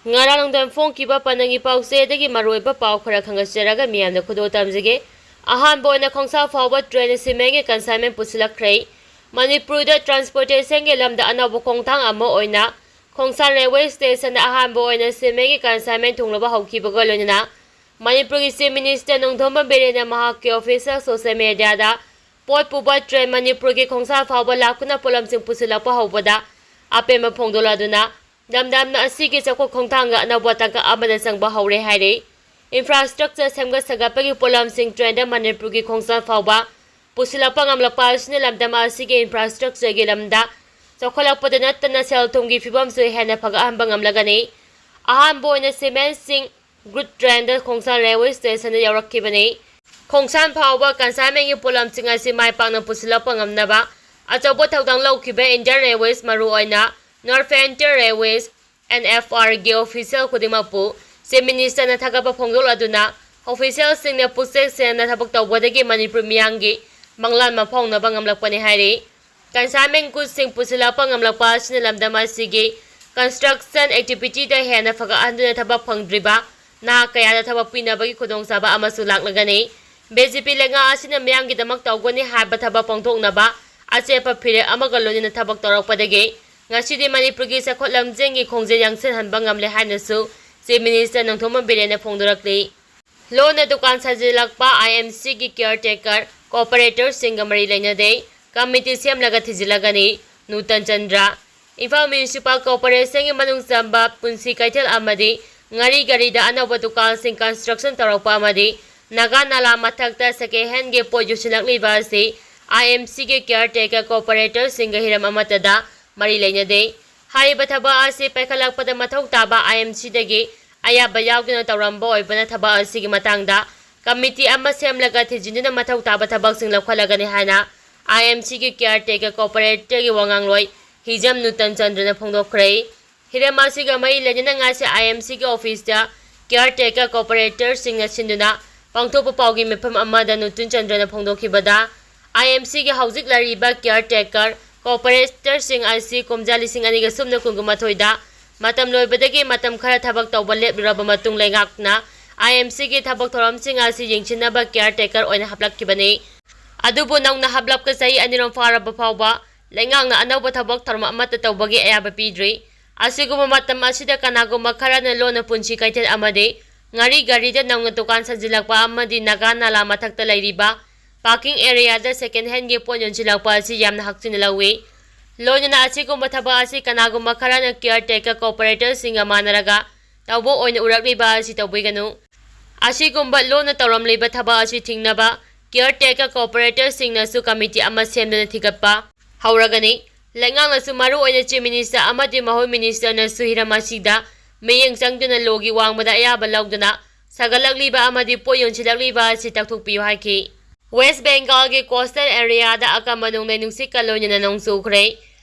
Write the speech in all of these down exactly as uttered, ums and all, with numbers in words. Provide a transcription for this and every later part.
ꯉꯔꯥꯡ ꯅꯨꯡꯗꯥꯡ ꯐꯣꯡꯈꯤꯕ ꯄꯥꯟꯗꯝꯒꯤ ꯄꯥꯎꯆꯦꯗꯒꯤ ꯃꯔꯨꯑꯣꯏꯕ ꯄꯥꯎ ꯈꯔ ꯈꯪꯒꯠꯆꯔꯒ ꯃꯤꯌꯥꯝꯗ ꯈꯨꯗꯣꯜ ꯇꯝꯖꯒꯦ꯫ ꯑꯍꯥꯟꯕ ꯑꯣꯏꯅ ꯈꯣꯡꯁꯥ ꯐꯥꯎꯕ ꯇ꯭ꯔꯦꯟ ꯁꯤꯃꯦꯟꯒꯤ consignment ꯄꯨꯁꯤꯜꯂꯛꯈ꯭ꯔꯦ꯫ ꯃꯅꯤꯄꯨꯔꯗ transportationꯒꯤ ꯂꯝꯗ ꯑꯅꯧꯕ ꯈꯣꯡꯊꯥꯡ ꯑꯃ ꯑꯣꯏꯅ ꯈꯣꯡꯁꯥꯟ railway stationꯗ ꯑꯍꯥꯟꯕ ꯑꯣꯏꯅ ꯁꯤꯃꯦꯟꯒꯤ consignment ꯊꯨꯡꯂꯕ ꯍꯧꯈꯤꯕꯒ ꯂꯣꯏꯅꯅ ꯃꯅꯤꯄꯨꯔꯒꯤ Chief Minister ꯅꯣꯡꯊꯣꯝꯕꯝ ꯕꯤꯔꯦꯟꯅ ꯃꯍꯥꯛꯀꯤ official social mediaꯗ ꯄꯣꯠ ꯄꯨꯕ ꯇ꯭ꯔꯦꯟ ꯃꯅꯤꯄꯨꯔꯒꯤ ꯈꯣꯡꯁꯥꯟ ꯐꯥꯎꯕ ꯂꯥꯛꯇꯨꯅ ꯄꯣꯠꯂꯝꯁꯤꯡ ꯄꯨꯁꯤꯜꯂꯛꯄ ꯍꯧꯕꯗ ꯑꯄꯦꯟꯕ ꯐꯣꯡꯗꯣꯛꯂꯗꯨꯅ, ꯂꯝꯗꯝ ꯑꯁꯤꯒꯤ ꯆꯥꯎꯈꯠ ꯈꯣꯡꯊꯥꯡꯒ ꯑꯅꯧꯕ ꯇꯥꯡꯀꯛ ꯑꯃꯗ ꯆꯪꯕ ꯍꯧꯔꯦ ꯍꯥꯏꯔꯤ꯫ Infrastructure ꯁꯦꯝꯒꯠ ꯁꯥꯒꯠꯄꯒꯤ ꯄꯣꯠꯂꯝꯁꯤꯡ ꯇ꯭ꯔꯦꯟꯗ ꯃꯅꯤꯄꯨꯔꯒꯤ ꯈꯣꯡꯆꯠ ꯐꯥꯎꯕ ꯄꯨꯁꯤꯜꯂꯛꯄ ꯉꯝꯂꯛꯄ ꯑꯁꯤꯅ ꯂꯝꯗꯝ ꯑꯁꯤꯒꯤ infrastructureꯒꯤ ꯂꯝꯗ ꯆꯥꯎꯈꯠꯂꯛꯄꯗ ꯅꯠꯇꯅ ꯁꯦꯜ ꯊꯨꯝꯒꯤ ꯐꯤꯕꯝꯁꯨ ꯍꯦꯟꯅ ꯐꯒꯠꯍꯟꯕ ꯉꯝꯂꯒꯅꯤ꯫ ꯑꯍꯥꯟꯕ ꯑꯣꯏꯅ ꯁꯤꯃꯦꯟꯁꯤꯡ goods trainꯗ ꯈꯣꯡꯁꯥꯟ railway stationꯗ ꯌꯧꯔꯛꯈꯤꯕꯅꯤ꯫ ꯈꯣꯡꯁꯥꯟ ꯐꯥꯎꯕ consignmentꯒꯤ ꯄꯣꯠꯂꯝꯁꯤꯡ ꯑꯁꯤ ꯃꯥꯏ ꯄꯥꯛꯅ ꯄꯨꯁꯤꯜꯂꯛꯄ ꯉꯝꯅꯕ ꯑꯆꯧꯕ ꯊꯧꯗꯥꯡ ꯂꯧꯈꯤꯕ Indian Railways, ꯃꯔꯨꯑꯣꯏꯅ North Frontier Railways, NFRꯒꯤ official ꯈꯨꯗꯤꯡꯃꯛꯄꯨ Chief Ministerꯅ ꯊꯥꯒꯠꯄ ꯐꯣꯡꯗꯣꯛꯂꯗꯨꯅ, officialꯁꯤꯡꯅ ꯄꯨꯛꯆꯦꯜ ꯁꯦꯡꯅ ꯊꯕꯛ ꯇꯧꯕꯗꯒꯤ ꯃꯅꯤꯄꯨꯔ ꯃꯤꯌꯥꯝꯒꯤ ꯃꯪꯂꯥꯟ ꯃꯥꯡꯐꯥꯎꯅꯕ ꯉꯝꯂꯛꯄꯅꯤ ꯍꯥꯏꯔꯤ꯫ Consignment goodsꯁꯤꯡ ꯄꯨꯁꯤꯜꯂꯛꯄ ꯉꯝꯂꯛꯄ ꯑꯁꯤꯅ ꯂꯝꯗꯝ ꯑꯁꯤꯒꯤ construction activityꯗ ꯍꯦꯟꯅ ꯐꯒꯠꯍꯟꯗꯨꯅ ꯊꯕꯛ ꯐꯪꯗ꯭ꯔꯤꯕ ꯅꯍꯥ ꯀꯌꯥꯗ ꯊꯕꯛ ꯄꯤꯅꯕꯒꯤ ꯈꯨꯗꯣꯡꯆꯥꯕ ꯑꯃꯁꯨ ꯂꯥꯛꯂꯒꯅꯤ꯫ BJP ꯂꯩꯉꯥꯛ ꯑꯁꯤꯅ ꯃꯤꯌꯥꯝꯒꯤꯗꯃꯛ ꯇꯧꯒꯅꯤ ꯍꯥꯏꯕ ꯊꯕꯛ ꯄꯥꯡꯊꯣꯛꯅꯕ ꯑꯆꯦꯠꯄ ꯐꯤꯔꯦꯞ ꯑꯃꯒ ꯂꯣꯏꯅꯅ ꯊꯕꯛ ꯇꯧꯔꯛꯄꯗꯒꯤ ꯉꯁꯤꯗꯤ ꯃꯅꯤꯄꯨꯔꯒꯤ ꯆꯥꯎꯈꯠ ꯂꯝꯖꯦꯜꯒꯤ ꯈꯣꯡꯖꯦꯜ ꯌꯥꯡꯁꯤꯟꯍꯟꯕ ꯉꯝꯂꯦ ꯍꯥꯏꯅꯁꯨ Chief Minister ꯅꯣꯡꯊꯣꯝꯕꯝ ꯕꯤꯔꯦꯟꯅ ꯐꯣꯡꯗꯣꯔꯛꯂꯤ꯫ ꯂꯣꯟꯅ ꯗꯨꯀꯥꯟ ꯁꯥꯖꯤꯜꯂꯛꯄ IMCꯒꯤ caretaker, cooperatorꯁꯤꯡꯒ ꯃꯔꯤ ꯂꯩꯅꯗꯦ, committee ꯁꯦꯝꯂꯒ ꯊꯤꯖꯤꯜꯂꯒꯅꯤ, ꯅꯨꯇꯟ ꯆꯟꯗ꯭ꯔ꯫ ꯏꯝꯐꯥꯜ Municipal Corporationꯒꯤ ꯃꯅꯨꯡ ꯆꯟꯕ ꯄꯨꯟꯁꯤ ꯀꯩꯊꯦꯜ ꯑꯃꯗꯤ ꯉꯥꯔꯤ ꯒꯥꯔꯤꯗ ꯑꯅꯧꯕ ꯗꯨꯀꯥꯟꯁꯤꯡ construction ꯇꯧꯔꯛꯄ ꯑꯃꯗꯤ ꯅꯥꯒꯥ ꯅꯥꯂꯥ ꯃꯊꯛꯇ second handꯒꯤ ꯄꯣꯠ ꯌꯣꯠꯁꯤꯜꯂꯛꯂꯤꯕ ꯑꯁꯤ IMCꯒꯤ caretaker, cooperatorꯁꯤꯡꯒ ꯍꯤꯔꯝ ꯑꯃꯠꯇꯗ ꯃꯔꯤ ꯂꯩꯅꯗꯦ꯫ ꯍꯥꯏꯔꯤꯕ ꯊꯕꯛ ꯑꯁꯤ ꯄꯥꯏꯈꯠꯂꯛꯄꯗ ꯃꯊꯧ ꯇꯥꯕ IMCꯗꯒꯤ ꯑꯌꯥꯕ ꯌꯥꯎꯗꯨꯅ ꯇꯧꯔꯝꯕ ꯑꯣꯏꯕꯅ ꯊꯕꯛ ꯑꯁꯤꯒꯤ ꯃꯇꯥꯡꯗ committee ꯑꯃ ꯁꯦꯝꯂꯒ ꯊꯤꯖꯤꯟꯗꯨꯅ ꯃꯊꯧ ꯇꯥꯕ ꯊꯕꯛꯁꯤꯡ ꯂꯧꯈꯠꯂꯒꯅꯤ ꯍꯥꯏꯅ IMCꯒꯤ caretaker, cooperatorꯒꯤ ꯋꯥꯉꯥꯡꯂꯣꯏ ꯍꯤꯖꯝ ꯅꯨꯇꯟ ꯆꯟꯗ꯭ꯔꯅ ꯐꯣꯡꯗꯣꯛꯈ꯭ꯔꯦ꯫ ꯍꯤꯔꯝ ꯑꯁꯤꯒ ꯃꯔꯤ ꯂꯩꯅꯅ ꯉꯁꯤ IMCꯒꯤ officeꯇ caretaker, cooperatorꯁꯤꯡꯅ ꯁꯤꯟꯗꯨꯅ ꯄꯥꯡꯊꯣꯛꯄ ꯄꯥꯎꯒꯤ ꯃꯤꯐꯝ ꯑꯃꯗ ꯅꯨꯇꯟ ꯆꯟꯗ꯭ꯔꯅ ꯐꯣꯡꯗꯣꯛꯈꯤꯕꯗ, IMCꯒꯤ ꯍꯧꯖꯤꯛ ꯂꯩꯔꯤꯕ caretaker, cooperatorꯁꯤꯡ ꯑꯁꯤ ꯀꯨꯝꯖꯥ ꯂꯤꯁꯤꯡ ꯑꯅꯤꯒ ꯁꯨꯞꯅ ꯀꯨꯟꯒ ꯃꯥꯊꯣꯏꯗ ꯃꯇꯝ ꯂꯣꯏꯕꯗꯒꯤ ꯃꯇꯝ ꯈꯔ ꯊꯕꯛ ꯇꯧꯕ ꯂꯦꯞꯂꯨꯔꯕ ꯃꯇꯨꯡ ꯂꯩꯉꯥꯛꯅ I M C ꯒꯤ ꯊꯕꯛ ꯊꯧꯔꯝꯁꯤꯡ ꯑꯁꯤ ꯌꯦꯡꯁꯤꯟꯅꯕ caretaker ꯑꯣꯏꯅ ꯍꯥꯞꯂꯛꯈꯤꯕꯅꯤ꯫ ꯑꯗꯨꯕꯨ ꯅꯧꯅ ꯍꯥꯞꯂꯛꯄ ꯆꯍꯤ ꯑꯅꯤꯔꯣꯝ ꯐꯥꯔꯕ ꯐꯥꯎꯕ ꯂꯩꯉꯥꯛꯅ ꯑꯅꯧꯕ ꯊꯕꯛ ꯊꯧꯔꯝ ꯑꯃꯠꯇ ꯇꯧꯕꯒꯤ ꯑꯌꯥꯕ ꯄꯤꯗ꯭ꯔꯤ꯫ ꯑꯁꯤꯒꯨꯝꯕ ꯃꯇꯝ ꯑꯁꯤꯗ ꯀꯅꯥꯒꯨꯝꯕ ꯈꯔꯅ ꯂꯣꯟꯅ ꯄꯨꯟꯁꯤ ꯀꯩꯊꯦꯜ ꯑꯃꯗꯤ ꯉꯥꯔꯤ ꯒꯥꯔꯤꯗ ꯅꯧꯅ ꯗꯨꯀꯥꯟ ꯁꯥꯖꯤꯜꯂꯛꯄ ꯑꯃꯗꯤ ꯅꯥꯒꯥ ꯅꯥꯂꯥ ꯃꯊꯛꯇ ꯂꯩꯔꯤꯕ parking area ꯗ second hand ꯒꯤ ꯄꯣꯠ ꯌꯣꯟꯁꯤꯜꯂꯛꯄ ꯑꯁꯤ ꯌꯥꯝꯅ ꯍꯛꯆꯤꯟꯅ ꯂꯧꯏ꯫ ꯂꯣꯏꯅꯅ ꯑꯁꯤꯒꯨꯝꯕ ꯊꯕꯛ ꯑꯁꯤ ꯀꯅꯥꯒꯨꯝꯕ ꯈꯔꯅ caretaker cooperator ꯁꯤꯡꯒ ꯃꯥꯟꯅꯔꯒ ꯇꯧꯕ ꯑꯣꯏꯅ ꯎꯔꯛꯂꯤꯕ ꯑꯁꯤ ꯇꯧꯕꯤꯒꯅꯨ꯫ ꯑꯁꯤꯒꯨꯝꯕ ꯂꯣꯟꯅ ꯇꯧꯔꯝꯂꯤꯕ ꯊꯕꯛ ꯑꯁꯤ ꯊꯤꯡꯅꯕ caretaker cooperator ꯁꯤꯡꯅꯁꯨ committee ꯑꯃ ꯁꯦꯝꯗꯨꯅ ꯊꯤꯒꯠꯄ ꯍꯧꯔꯒꯅꯤ꯫ ꯂꯩꯉꯥꯛꯅꯁꯨ ꯃꯔꯨ ꯑꯣꯏꯅ Chief Minister ꯑꯃꯗꯤ ꯃꯈꯣꯏ minister ꯅꯁꯨ ꯍꯤꯔꯝ ꯑꯁꯤꯗ ꯃꯤꯠꯌꯦꯡ ꯆꯪꯗꯨꯅ law ꯒꯤ ꯋꯥꯡꯃꯗ ꯑꯌꯥꯕ ꯂꯧꯗꯨꯅ ꯁꯥꯒꯠꯂꯛꯂꯤꯕ ꯑꯃꯗꯤ ꯄꯣꯠ ꯌꯣꯟꯁꯤꯜꯂꯛꯂꯤꯕ ꯑꯁꯤ ꯇꯛꯊꯣꯛꯄꯤꯌꯨ ꯍꯥꯏꯈꯤ꯫ West Bengal ꯒꯤ coastal area ꯗ ꯑꯀꯟꯕ ꯅꯣꯡꯂꯩ ꯅꯨꯡꯁꯤꯠꯀ ꯂꯣꯏꯅꯅ ꯅꯣꯡ ꯆꯨꯈ꯭ꯔꯦ꯫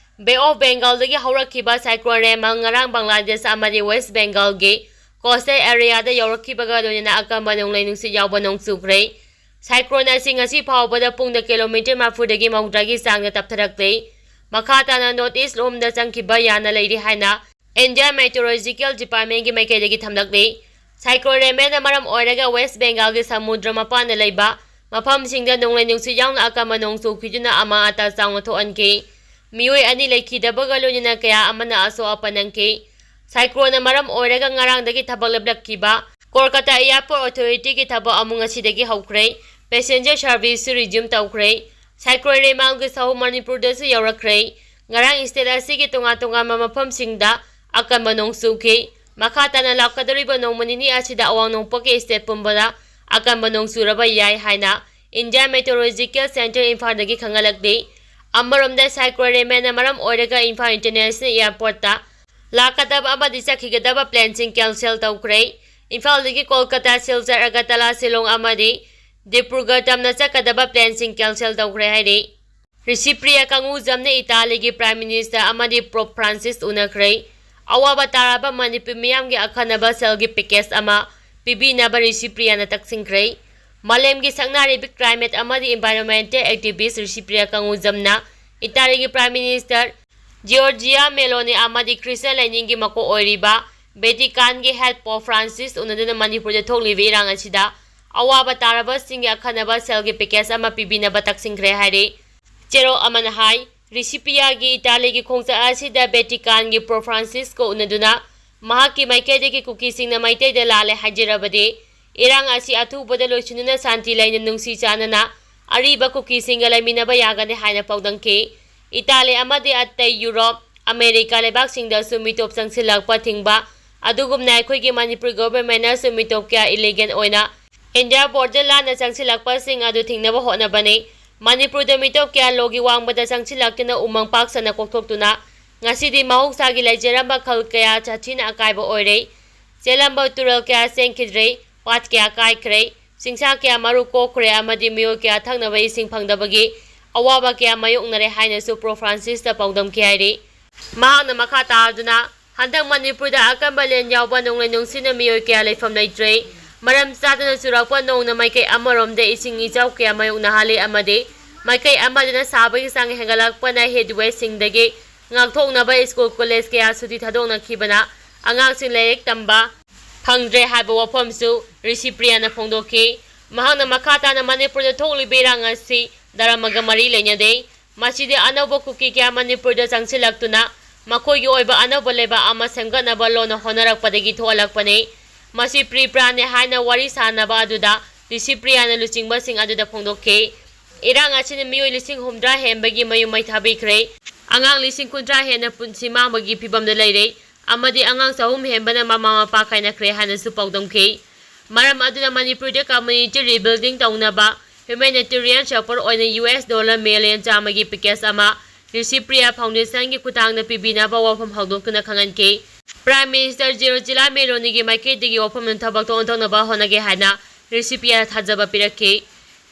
Bay of Bengal ꯗꯒꯤ ꯍꯧꯔꯛꯈꯤꯕ cyclone Remal ꯉꯔꯥꯡ ꯕꯪꯒ꯭ꯂꯥꯗꯦꯁ ꯑꯃꯗꯤ West Bengal ꯒꯤ coastal area ꯗ ꯌꯧꯔꯛꯈꯤꯕꯒ ꯂꯣꯏꯅꯅ ꯑꯀꯟꯕ ꯅꯣꯡꯂꯩ ꯅꯨꯡꯁꯤꯠ ꯌꯥꯎꯕ ꯅꯣꯡ ꯆꯨꯈ꯭ꯔꯦ꯫ Cyclone ꯑꯁꯤ ꯉꯁꯤ ꯐꯥꯎꯕꯗ ꯄꯨꯡꯗ kilometre ꯃꯔꯤꯐꯨꯗꯒꯤ ꯃꯧꯗ꯭ꯔꯥꯒꯤ ꯆꯥꯡꯗ ꯇꯞꯊꯔꯛꯂꯦ꯫ ꯃꯈꯥ ꯇꯥꯅ North East ꯂꯣꯝꯗ ꯆꯪꯈꯤꯕ ꯌꯥꯅ ꯂꯩꯔꯤ ꯍꯥꯏꯅ India Meteorological Department ꯒꯤ ꯃꯥꯏꯀꯩꯗꯒꯤ ꯊꯝꯂꯛꯂꯤ꯫ Cyclone Remal ꯅ ꯃꯔꯝ ꯑꯣꯏꯔꯒ West Bengal ꯒꯤ ꯁꯃꯨꯗ꯭ꯔ ꯃꯄꯥꯟꯗ ꯂꯩꯕ ꯃꯐꯝꯁꯤꯡꯗ ꯅꯣꯡꯂꯩ ꯅꯨꯡꯁꯤꯠ ꯌꯥꯎꯅ ꯑꯀꯟꯕ ꯅꯣꯡ ꯆꯨꯈꯤꯗꯨꯅ ꯑꯃꯥꯡ ꯑꯇꯥ ꯆꯥꯎꯅ ꯊꯣꯛꯍꯟꯈꯤ꯫ ꯃꯤꯑꯣꯏ ꯑꯅꯤ ꯂꯩꯈꯤꯗꯕꯒ ꯂꯣꯏꯅꯅ ꯀꯌꯥ ꯑꯃꯅ ꯑꯁꯣꯛ ꯑꯄꯟ ꯅꯪꯈꯤ꯫ Cyclone ꯅ ꯃꯔꯝ ꯑꯣꯏꯔꯒ ꯉꯔꯥꯡꯗꯒꯤ ꯊꯕꯛ ꯂꯦꯞꯂꯛꯈꯤꯕ Kolkata Airport Authority ꯒꯤ ꯊꯕꯛ ꯑꯃꯨꯛ ꯉꯁꯤꯗꯒꯤ ꯍꯧꯈ꯭ꯔꯦ꯫ Passenger service ꯁꯨ resume ꯇꯧꯈ꯭ꯔꯦ꯫ Cyclone Remal ꯒꯤ ꯁꯍꯨ ꯃꯅꯤꯄꯨꯔꯗꯁꯨ ꯌꯧꯔꯛꯈ꯭ꯔꯦ꯫ ꯉꯔꯥꯡ state ꯑꯁꯤꯒꯤ ꯇꯣꯉꯥꯟ ꯇꯣꯉꯥꯟꯕ ꯃꯐꯝꯁꯤꯡꯗ ꯑꯀꯟꯕ ꯅꯣꯡ ꯆꯨꯈꯤ꯫ ꯃꯈꯥ ꯇꯥꯅ ꯂꯥꯛꯀꯗꯧꯔꯤꯕ ꯅꯣꯡꯃ ꯅꯤꯅꯤ ꯑꯁꯤꯗ ꯑꯋꯥꯡ ꯅꯣꯡꯄꯣꯛꯀꯤ state ꯄꯨꯝꯕꯗ ꯑꯀꯟꯕ ꯅꯣꯡ ꯆꯨꯔꯕ ꯌꯥꯏ ꯍꯥꯏꯅ India Meteorological Centre ꯏꯝꯐꯥꯜꯗꯒꯤ ꯈꯪꯍꯜꯂꯛꯂꯤ꯫ ꯑꯃꯔꯣꯝꯗ Cyclone Remal ꯅ ꯃꯔꯝ ꯑꯣꯏꯔꯒ ꯏꯝꯐꯥꯜ International Airport ꯇ ꯂꯥꯛꯀꯗꯕ ꯑꯃꯗꯤ ꯆꯠꯈꯤꯒꯗꯕ plane ꯁꯤꯡ cancel ꯇꯧꯈ꯭ꯔꯦ꯫ ꯏꯝꯐꯥꯜꯗꯒꯤ ꯀꯣꯜꯀꯇꯥ, ꯁꯤꯜꯆꯔ, ꯑꯒꯔꯇꯂꯥ, ꯁꯤꯂꯣꯡ ꯑꯃꯗꯤ ꯗꯤꯕ꯭ꯔꯨꯒꯔ ꯇꯝꯅ ꯆꯠꯀꯗꯕ plane ꯁꯤꯡ cancel ꯇꯧꯈ꯭ꯔꯦ ꯍꯥꯏꯔꯤ꯫ ꯔꯤꯁꯤꯄ꯭ꯔꯤꯌꯥ ꯀꯪꯒꯨꯖꯝꯅ ꯏꯇꯥꯂꯤꯒꯤ Prime Minister ꯑꯃꯗꯤ Pope Francis ꯎꯅꯈ꯭ꯔꯦ꯫ ꯑꯋꯥꯕ ꯇꯥꯔꯕ ꯃꯅꯤꯄꯨꯔ ꯃꯤꯌꯥꯝꯒꯤ ꯑꯈꯟꯅꯕ ꯁꯦꯜꯒꯤ package ꯑꯃ ꯄꯤꯕꯤꯅꯕ ꯔꯤꯁꯤꯄ꯭ꯔꯤꯌꯥꯅ ꯇꯛꯁꯤꯟꯈ꯭ꯔꯦ꯫ ꯃꯥꯂꯦꯝꯒꯤ ꯁꯛꯅꯥꯏꯔꯤꯕꯤ climate ꯑꯃꯗꯤ environmental activist ꯔꯤꯁꯤꯄ꯭ꯔꯤꯌꯥ ꯀꯪꯒꯨꯖꯝꯅ ꯏꯇꯥꯂꯤꯒꯤ Prime Minister ꯖꯤꯑꯣꯔꯖꯤꯌꯥ ꯃꯦꯂꯣꯅꯤ ꯑꯃꯗꯤ ꯈ꯭ꯔꯤꯁꯇꯤꯌꯥꯟ ꯂꯥꯏꯅꯤꯡꯒꯤ ꯃꯀꯣꯛ ꯑꯣꯏꯔꯤꯕ ꯚꯦꯇꯤꯀꯥꯟꯒꯤ ꯍꯦꯗ ꯄꯣꯞ ꯐ꯭ꯔꯥꯟꯁꯤꯁ ꯎꯅꯗꯨꯅ ꯃꯅꯤꯄꯨꯔꯗ ꯊꯣꯛꯂꯤꯕ ꯏꯔꯥꯡ ꯑꯁꯤꯗ ꯑꯋꯥꯕ ꯇꯥꯔꯕꯁꯤꯡꯒꯤ ꯑꯈꯟꯅꯕ ꯁꯦꯜꯒꯤ ꯄꯦꯀꯦꯖ ꯑꯃ ꯄꯤꯕꯤꯅꯕ ꯇꯛꯁꯤꯟꯈ꯭ꯔꯦ ꯍꯥꯏꯔꯤ꯫ ꯆꯦꯔꯣꯜ ꯑꯃꯅ ꯍꯥꯏ, ꯔꯤꯁꯤꯄꯤꯌꯥꯒꯤ ꯏꯇꯥꯂꯤꯒꯤ ꯈꯣꯡꯆꯠ ꯑꯁꯤꯗ ꯚꯦꯇꯤꯀꯥꯟꯒꯤ ꯄꯣꯞ ꯐ꯭ꯔꯥꯟꯁꯤꯁꯀ ꯎꯅꯗꯨꯅ ꯃꯍꯥꯛꯀꯤ ꯃꯥꯏꯀꯩꯗꯒꯤ ꯀꯨꯀꯤꯁꯤꯡꯅ ꯃꯩꯇꯩꯗ ꯂꯥꯜꯂꯦ ꯍꯥꯏꯖꯔꯕꯗꯤ ꯏꯔꯥꯡ ꯑꯁꯤ ꯑꯊꯨꯕꯗ ꯂꯣꯏꯁꯤꯟꯗꯨꯅ ꯁꯥꯟꯇꯤ ꯂꯩꯅ ꯅꯨꯡꯁꯤ ꯆꯥꯟꯅꯅ ꯑꯔꯤꯕ ꯀꯨꯀꯤꯁꯤꯡꯒ ꯂꯩꯃꯤꯟꯅꯕ ꯌꯥꯒꯅꯤ ꯍꯥꯏꯅ ꯄꯥꯎꯗꯝꯈꯤ꯫ ꯏꯇꯥꯂꯤ ꯑꯃꯗꯤ ꯑꯇꯩ ꯌꯨꯔꯣꯞ, ꯑꯃꯦꯔꯤꯀꯥ ꯂꯩꯕꯥꯛꯁꯤꯡꯗꯁꯨ ꯃꯤꯇꯣꯞ ꯆꯪꯁꯤꯜꯂꯛꯄ ꯊꯤꯡꯕ, ꯑꯗꯨꯒꯨꯝꯅ ꯑꯩꯈꯣꯏꯒꯤ ꯃꯅꯤꯄꯨꯔ ꯒꯣꯚꯔꯟꯃꯦꯟꯠꯅꯁꯨ ꯃꯤꯇꯣꯞ ꯀꯌꯥ ꯏꯂꯤꯒꯦꯜ ꯑꯣꯏꯅ ꯏꯟꯗꯤꯌꯥ ꯕꯣꯔꯗꯔ ꯂꯥꯟꯅ ꯆꯪꯁꯤꯜꯂꯛꯄꯁꯤꯡ ꯑꯗꯨ ꯊꯤꯡꯅꯕ ꯍꯣꯠꯅꯕꯅꯤ꯫ ꯃꯅꯤꯄꯨꯔꯗ ꯃꯤꯇꯣꯞ ꯀꯌꯥ ꯂꯣꯒꯤ ꯋꯥꯡꯃꯗ ꯆꯪꯁꯤꯜꯂꯛꯇꯨꯅ ꯎꯃꯪ ꯄꯥꯛ ꯁꯟꯅ ꯀꯣꯛꯊꯣꯛꯇꯨꯅ ꯉꯁꯤꯗꯤ ꯃꯍꯧꯁꯥꯒꯤ ꯂꯩꯖꯔꯝꯕ ꯈꯜ ꯀꯌꯥ ꯁꯥꯊꯤꯅ ꯑꯀꯥꯏꯕ ꯑꯣꯏꯔꯦ꯫ ꯆꯦꯜꯂꯝꯕ ꯇꯨꯔꯦꯜ ꯀꯌꯥ ꯆꯦꯟꯈꯤꯗ꯭ꯔꯦ, ꯄꯥꯠ ꯀꯌꯥ ꯀꯥꯏꯈ꯭ꯔꯦ, ꯆꯤꯡꯁꯥ ꯀꯌꯥ ꯃꯔꯨ ꯀꯣꯛꯈ꯭ꯔꯦ ꯑꯃꯗꯤ ꯃꯤꯑꯣꯏ ꯀꯌꯥ ꯊꯛꯅꯕ ꯏꯁꯤꯡ ꯐꯪꯗꯕꯒꯤ ꯑꯋꯥꯕ ꯀꯌꯥ ꯃꯥꯌꯣꯛꯅꯔꯦ ꯍꯥꯏꯅꯁꯨ ꯄꯣꯞ ꯐ꯭ꯔꯥꯟꯁꯤꯁꯇ ꯄꯥꯎꯗꯝꯈꯤ ꯍꯥꯏꯔꯤ꯫ ꯃꯍꯥꯛꯅ ꯃꯈꯥ ꯇꯥꯗꯨꯅ, ꯍꯟꯗꯛ ꯃꯅꯤꯄꯨꯔꯗ ꯑꯀꯟꯕ ꯂꯦꯟ ꯌꯥꯎꯕ ꯅꯣꯡꯂꯩ ꯅꯨꯡꯁꯤꯠꯅ ꯃꯤꯑꯣꯏ ꯀꯌꯥ ꯂꯩꯐꯝ ꯂꯩꯇ꯭ꯔꯦ꯫ ꯃꯔꯝ ꯆꯥꯗꯅ ꯆꯨꯔꯛꯄ ꯅꯣꯡꯅ ꯃꯥꯏꯀꯩ ꯑꯃꯔꯣꯝꯗ ꯏꯁꯤꯡ ꯏꯆꯥꯎ ꯀꯌꯥ ꯃꯥꯌꯣꯛꯅꯍꯜꯂꯤ ꯑꯃꯗꯤ ꯃꯥꯏꯀꯩ ꯑꯃꯗꯅ ꯁꯥꯕꯒꯤ ꯆꯥꯡ ꯍꯦꯟꯒꯠꯂꯛꯄꯅ ꯍꯤꯠ ꯋꯦꯚꯁꯤꯡꯗꯒꯤ ꯉꯥꯛꯊꯣꯛꯅꯕ ꯁ꯭ꯀꯨꯜ ꯀꯣꯂꯦꯖ ꯀꯌꯥ ꯁꯨꯇꯤ ꯊꯥꯗꯣꯛꯅꯈꯤꯕꯅ ꯑꯉꯥꯡꯁꯤꯡ ꯂꯥꯏꯔꯤꯛ ꯇꯝꯕ ꯐꯪꯗ꯭ꯔꯦ ꯍꯥꯏꯕ ꯋꯥꯐꯝꯁꯨ ꯔꯤꯁꯤꯄ꯭ꯔꯤꯌꯥꯅ ꯐꯣꯡꯗꯣꯛꯈꯤ꯫ ꯃꯍꯥꯛꯅ ꯃꯈꯥ ꯇꯥꯅ ꯃꯅꯤꯄꯨꯔꯗ ꯊꯣꯛꯂꯤꯕ ꯏꯔꯥꯡ ꯑꯁꯤ ꯙꯔꯃꯒ ꯃꯔꯤ ꯂꯩꯅꯗꯦ꯫ ꯃꯁꯤꯗꯤ ꯑꯅꯧꯕ ꯀꯨꯀꯤ ꯀꯌꯥ ꯃꯅꯤꯄꯨꯔꯗ ꯆꯪꯁꯤꯜꯂꯛꯇꯨꯅ ꯃꯈꯣꯏꯒꯤ ꯑꯣꯏꯕ ꯑꯅꯧꯕ ꯂꯩꯕꯥꯛ ꯑꯃ ꯁꯦꯝꯒꯠꯅꯕ ꯂꯣꯟꯅ ꯍꯣꯠꯅꯔꯛꯄꯗꯒꯤ ꯊꯣꯛꯍꯜꯂꯛꯄꯅꯤ꯫ ꯃꯁꯤ ꯄ꯭ꯔꯤ ꯄ꯭ꯂꯥꯟꯅꯤ ꯍꯥꯏꯅ ꯋꯥꯔꯤ ꯁꯥꯅꯕ ꯑꯗꯨꯗ ꯔꯤꯁꯤꯄ꯭ꯔꯤꯌꯥꯅ ꯂꯨꯆꯤꯡꯕꯁꯤꯡ ꯑꯗꯨꯗ ꯐꯣꯡꯗꯣꯛꯈꯤ꯫ ꯏꯔꯥꯡ ꯑꯁꯤꯅ ꯃꯤꯑꯣꯏ ꯂꯤꯁꯤꯡ ꯍꯨꯝꯗ꯭ꯔꯥ ꯍꯦꯟꯕꯒꯤ ꯃꯌꯨꯝ ꯃꯩ ꯊꯥꯕꯤꯈ꯭ꯔꯦ꯫ ꯑꯉꯥꯡ ꯂꯤꯁꯤꯡ ꯀꯨꯟꯊ꯭ꯔꯥ ꯍꯦꯟꯅ ꯄꯨꯟꯁꯤ ꯃꯥꯡꯕꯒꯤ ꯐꯤꯚꯝꯗ ꯂꯩꯔꯦ꯫ ꯑꯃꯗꯤ ꯑꯉꯥꯡ ꯆꯍꯨꯝ ꯍꯦꯟꯕꯅ ꯃꯃꯥ ꯃꯄꯥ ꯀꯥꯏꯅꯈ꯭ꯔꯦ ꯍꯥꯏꯅꯁꯨ ꯄꯥꯎꯗꯝꯈꯤ꯫ ꯃꯔꯝ ꯑꯗꯨꯅ ꯃꯅꯤꯄꯨꯔꯗ ꯀꯝꯃ꯭ꯌꯨꯅꯤꯇꯤ ꯔꯤꯕꯤꯜꯗꯤꯡ ꯇꯧꯅꯕ ꯍ꯭ꯌꯨꯃꯦꯅꯤꯇꯦꯔꯤꯌꯟ ꯁꯄꯣꯔꯠ ꯑꯣꯏꯅ ꯌꯨ ꯑꯦꯁ ꯗꯣꯂꯔ ꯃꯤꯂꯤꯌꯟ ꯆꯥꯝꯃꯒꯤ ꯄꯦꯀꯦꯖ ꯑꯃ ꯔꯤꯁꯤꯄ꯭ꯔꯤꯌꯥ ꯐꯥꯎꯟꯗꯦꯁꯟꯒꯤ ꯈꯨꯠꯊꯥꯡꯗ ꯄꯤꯕꯤꯅꯕ ꯋꯥꯐꯝ ꯍꯧꯗꯣꯛꯇꯨꯅ ꯈꯪꯍꯟꯈꯤ꯫ ꯄ꯭ꯔꯥꯏꯝ ꯃꯤꯅꯤꯁꯇꯔ ꯖꯤꯑꯣꯔꯖꯤꯌꯥ ꯃꯦꯂꯣꯅꯤꯒꯤ ꯃꯥꯏꯀꯩꯗꯒꯤ ꯋꯥꯐꯝ ꯊꯕꯛꯇ ꯑꯣꯟꯊꯣꯛꯅꯕ ꯍꯣꯠꯅꯒꯦ ꯍꯥꯏꯅ ꯔꯤꯁꯤꯄ꯭ꯔꯤꯌꯥꯗ ꯊꯥꯖꯕ ꯄꯤꯔꯛꯈꯤ꯫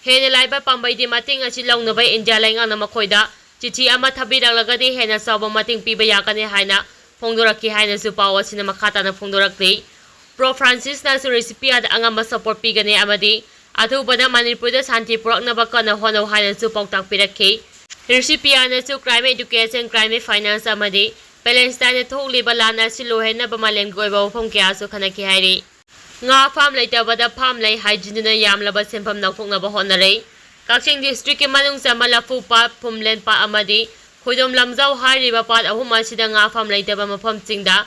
ꯍꯦꯟꯅ ꯂꯥꯏꯕ ꯄꯥꯝꯕꯩꯗꯤ ꯃꯇꯦꯡ ꯑꯁꯤ ꯂꯧꯅꯕ ꯏꯟꯗꯤꯌꯥ ꯂꯩꯉꯥꯛꯅ ꯃꯈꯣꯏꯗ ꯆꯤꯊꯤ ꯑꯃ ꯊꯥꯕꯤꯔꯛꯂꯒꯗꯤ ꯍꯦꯟꯅ ꯆꯥꯎꯕ ꯃꯇꯦꯡ ꯄꯤꯕ ꯌꯥꯒꯅꯤ ꯍꯥꯏꯅ ꯐꯣꯡꯗꯣꯔꯛꯈꯤ ꯍꯥꯏꯅꯁꯨ ꯄꯥꯎ ꯑꯁꯤꯅ ꯃꯈꯥ ꯇꯥꯅ ꯐꯣꯡꯗꯣꯔꯛꯂꯤ꯫ ꯄ꯭ꯔꯣꯞ ꯐ꯭ꯔꯥꯟꯁꯤꯁꯅꯁꯨ ꯔꯤꯁꯤꯄ꯭ꯔꯤꯌꯥꯗ ꯑꯉꯝꯕ ꯁꯄꯣꯔꯠ ꯄꯤꯒꯅꯤ ꯑꯃꯗꯤ ꯑꯊꯨꯕꯗ ꯃꯅꯤꯄꯨꯔꯗ ꯁꯥꯟꯇꯤ ꯄꯨꯔꯛꯅꯕ ꯀꯟꯅ ꯍꯣꯠꯅꯧ ꯍꯥꯏꯅꯁꯨ ꯄꯥꯎꯇꯥꯛ ꯄꯤꯔꯛꯈꯤ꯫ ꯔꯤꯁꯤꯄꯤꯌꯥꯅꯁꯨ climate education, climate finance ꯑꯃꯗꯤ Palestineꯗ ꯊꯣꯛꯂꯤꯕ ꯂꯥꯟ ꯑꯁꯤ ꯂꯣꯏꯍꯟꯅꯕ ꯃꯥꯂꯦꯝꯒꯤ ꯑꯣꯏꯕ ꯋꯥꯐꯝ ꯀꯌꯥꯁꯨ ꯈꯟꯅꯈꯤ ꯍꯥꯏꯔꯤ꯫ ꯉꯥ ꯐꯥꯝ ꯂꯩꯇꯕꯗ ꯐꯥꯝ ꯂꯩ ꯍꯥꯏꯖꯤꯟꯗꯨꯅ ꯌꯥꯝꯂꯕ ꯁꯦꯟꯐꯝ ꯂꯧꯊꯣꯛꯅꯕ ꯍꯣꯠꯅꯔꯦ꯫ ꯀꯛꯆꯤꯡ districtꯀꯤ ꯃꯅꯨꯡ ꯆꯟꯕ ꯂꯐꯨ ꯄꯥꯠ, ꯐꯨꯝꯂꯦꯟ ꯄꯥꯠ ꯑꯃꯗꯤ ꯈꯣꯏꯗꯣꯝ ꯂꯝꯖꯥꯎ ꯍꯥꯏꯔꯤꯕ ꯄꯥꯠ ꯑꯍꯨꯝ ꯑꯁꯤꯗ ꯉꯥ ꯐꯥꯝ ꯂꯩꯇꯕ ꯃꯐꯝꯁꯤꯡꯗ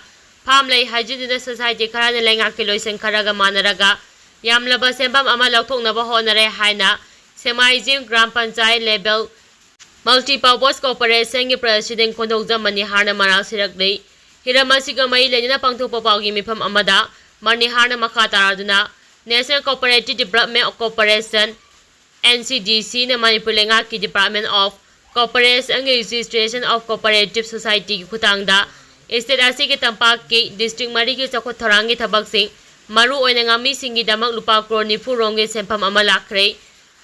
ꯐꯥꯝ ꯂꯩ ꯍꯥꯏꯖꯤꯟꯗꯨꯅ society ꯈꯔꯅ ꯂꯩꯉꯥꯛꯀꯤ ꯂꯣꯏꯁꯪ ꯈꯔꯒ ꯃꯥꯟꯅꯔꯒ ꯌꯥꯝꯂꯕ ꯁꯦꯟꯐꯝ ꯑꯃ ꯂꯧꯊꯣꯛꯅꯕ ꯍꯣꯠꯅꯔꯦ ꯍꯥꯏꯅ ꯁꯦꯃꯥꯏꯖꯤꯡ ꯒ꯭ꯔꯥꯝ ꯄꯟꯆꯥꯌꯠ level multipurpose corporationꯒꯤ president ꯈꯣꯟꯊꯣꯛꯖꯝ ꯃꯅꯤꯍꯥꯔꯅ ꯃꯔꯥꯜ ꯁꯤꯔꯛꯂꯤ꯫ ꯍꯤꯔꯝ ꯑꯁꯤꯒ ꯃꯔꯤ ꯂꯩꯅꯅ ꯄꯥꯡꯊꯣꯛꯄ ꯄꯥꯎꯒꯤ ꯃꯤꯐꯝ ꯑꯃꯗ ꯃꯅꯤꯍꯥꯔꯅ ꯃꯈꯥ ꯇꯥꯔꯗꯨꯅ National Cooperative Development Corporation, NCDCꯅ Manipur ꯂꯩꯉꯥꯛꯀꯤ Department of Cooperation and Registration of Cooperative Societyꯒꯤ ꯈꯨꯠꯊꯥꯡꯗ state ꯑꯁꯤꯒꯤ ꯇꯝꯄꯥꯛꯀꯤ district ꯃꯔꯤꯒꯤ ꯆꯥꯎꯈꯠ ꯊꯧꯔꯥꯡꯒꯤ ꯊꯕꯛꯁꯤꯡ, ꯃꯔꯨ ꯑꯣꯏꯅ ꯉꯥꯃꯤꯁꯤꯡꯒꯤꯗꯃꯛ ꯂꯨꯄꯥ ꯀ꯭ꯔꯣꯔ ꯅꯤꯐꯨ ꯔꯣꯝꯒꯤ ꯁꯦꯟꯐꯝ ꯑꯃ ꯂꯥꯛꯈ꯭ꯔꯦ꯫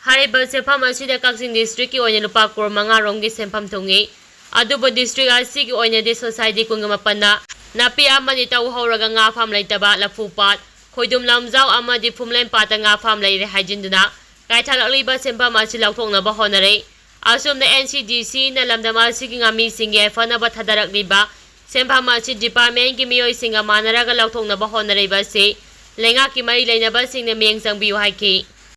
ꯍꯥꯏꯔꯤꯕ ꯁꯦꯟꯐꯝ ꯑꯁꯤꯗ ꯀꯛꯆꯤꯡ districtꯀꯤ ꯑꯣꯏꯅ ꯂꯨꯄꯥ ꯀ꯭ꯔꯣꯔ ꯃꯉꯥ ꯔꯣꯝꯒꯤ ꯁꯦꯟꯐꯝ ꯊꯨꯡꯏ꯫ ꯑꯗꯨꯕꯨ district ꯑꯁꯤꯒꯤ ꯑꯣꯏꯅꯗꯤ society ꯀꯨꯟꯒ ꯃꯥꯄꯟꯅ ꯅꯥꯄꯤ ꯑꯃꯗꯤ ꯇꯧ ꯍꯧꯔꯒ ꯉꯥ ꯐꯥꯝ ꯂꯩꯇꯕ, ꯂꯐꯨ ꯄꯥꯠ, ꯈꯣꯏꯗꯨꯝ ꯂꯝꯖꯥꯎ ꯑꯃꯗꯤ ꯐꯨꯝꯂꯦꯟ ꯄꯥꯠꯇ ꯉꯥ ꯐꯥꯝ ꯂꯩꯔꯦ ꯍꯥꯏꯖꯤꯟꯗꯨꯅ ꯀꯥꯏꯊꯔꯛꯂꯤꯕ ꯁꯦꯟꯐꯝ ꯑꯁꯤ ꯂꯧꯊꯣꯛꯅꯕ ꯍꯣꯠꯅꯔꯦ꯫ ꯑꯁꯨꯝꯅ NCDCꯅ ꯂꯝꯗꯝ ꯑꯁꯤꯒꯤ ꯉꯥꯃꯤꯁꯤꯡꯒꯤ ꯌꯥꯏꯐꯅꯕ ꯊꯥꯗꯔꯛꯂꯤꯕ ꯁꯦꯟꯐꯝ ꯑꯁꯤ departmentꯀꯤ ꯃꯤꯑꯣꯏꯁꯤꯡꯒ ꯃꯥꯟꯅꯔꯒ ꯂꯧꯊꯣꯛꯅꯕ ꯍꯣꯠꯅꯔꯤꯕ ꯑꯁꯤ ꯂꯩꯉꯥꯛꯀꯤ ꯃꯔꯤ ꯂꯩꯅꯕꯁꯤꯡꯅ ꯃꯤꯠꯌꯦꯡ ꯆꯪꯕꯤꯌꯨ ꯍꯥꯏꯈꯤ꯫